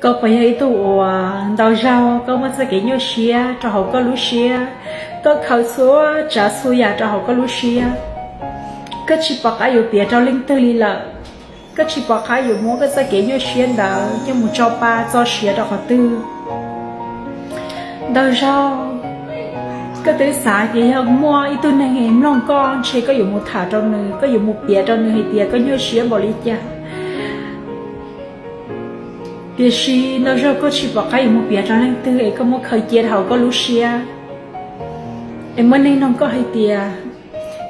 Koj puas yog ib tug uas ntau zaug koj muab txoj kev nyuaj siab rau hauv koj lub siab, koj khaws txhua tsav txhua yam rau hauv koj lub siab, koj tsis pom qab yuav piav rau leej twg li lawm, koj tsis pom qab yuav muab koj txoj kev nyuaj siab ntawd coj mus tso pa txo siav rau qhov twg? Ntau zaug koj twb xav tias yog muaj ib tug neeg mloog koj ntshe koj yuav mus tham rau nws, koj yuav mus piav rau nws hais tias koj nyuaj siab npaum li cas. Tiam sis ntau zaug koj tsis pom qab yuav mus piav rau leej twg es koj muab khaws cia hauv koj lub siab. Es muaj neeg nug koj hais tias,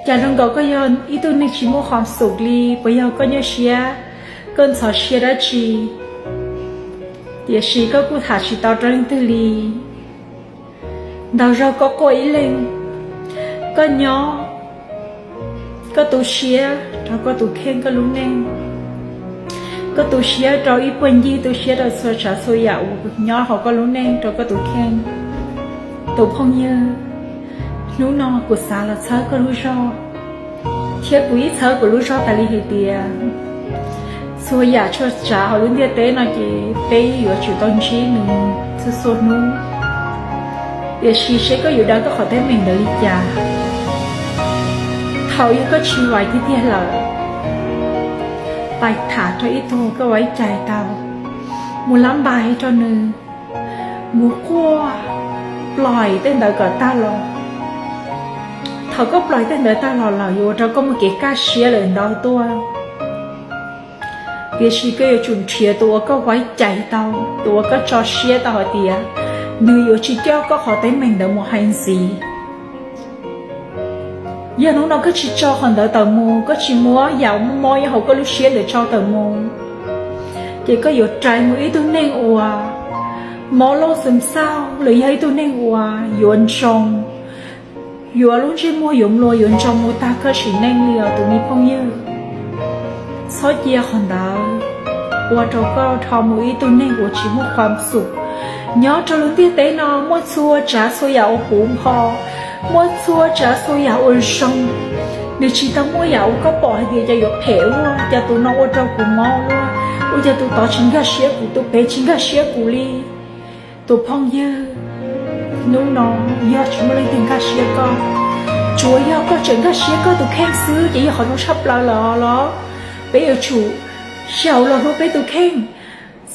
cas zoo nkaus koj yog ib tug neeg tsis muaj qhov xum li, puas yog koj nyuaj siab, koj ntxhov siab dab tsi? Tiam sis koj kuj tham tsis tau rau leej twg li. Ntau zaug koj quaj ib leeg, koj nyob, koj tu siab rau koj tus kheej koj lub neej, koj tu siab rau ib puag ncig, tu siab rau txhua tsav txhua yam uas nyob hauv koj lub neej rau koj tus kheej. Tus phooj ywg, hnub no kuv xav los txhawb koj lub zog, thiab kuv ib txhawb kuv lub zog tas li hais tias txhua yam txhua tsav hauv lub ntiaj teb no ces peb yuav tsum tau ntsib nws txhua txhua hnub. Tiam sis seb koj yuav daws koj qhov teeb meem ntawd li cas? Thaum yog koj tsis vais tiag tiag lawm, pais tham rau ib tug koj ua ib cai tau, mus lab npais rau nws, mus quaj, ploim tej ntawd kom tag los. Thaum koj ploim tej ntawd tag los lawm yuav ua rau koj muaj kev kaj siab lawm ntau tuaj. Tiam sis koj yuav tsum nrhiav tus uas koj ua ib cai tau, tus uas koj tso siab tau hais tias nws yuav tsis coj koj qhov teeb meem ntawd mus hais ntxiv. Yog hnub no koj tsis tso qhov ntawd tawm mus, koj tsis muab yam mob mob nyob hauv koj lub siab ntawd tso tawm mus, ces koj yuav rais mus ib tug neeg uas mob loj xwm xauj los yog ib tug neeg uas yuav ntsoog, yuav lub ntsej muag yuav nplua yuav ntsoog mus tag koj sim neej li os tus me phooj ywg. Txhob cia qhov ntawd ua rau koj rho mus ib tug neeg uas tsis muaj qhuam xum. Nyob rau lub ntiaj teb no muaj txhua tsav txhua yam uas puv npo, muaj txhua tsav txhua yam uas zoo. Nws tsis tau muaj yam uas koj pom hais tias cov yuav phem luaj, cov tus no ua rau kuv mob luaj, ua cov tus tod tsis nkag siab kuv, tus pem tsis nkag siab kuv li. Tus phooj ywg, hnub no yog tsis muaj leej twg nkag siab koj, tsuas yog koj tseem nkag siab koj tus kheej xwb ces yog qhov zoo tshaj plaws lawm los peb yuav tsum xyaum los hlub peb tus kheej,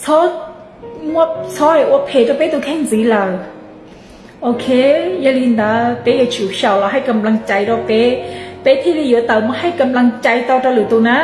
txhob, txhob ua phem rau peb tus kheej ntxiv lawm. Ok, yog li ntawd peb yuav tsum xyaum los hais kam laj cai rau peb, peb thiaj li yuav tawm mus hais kam laj cai tau rau lwm tus na.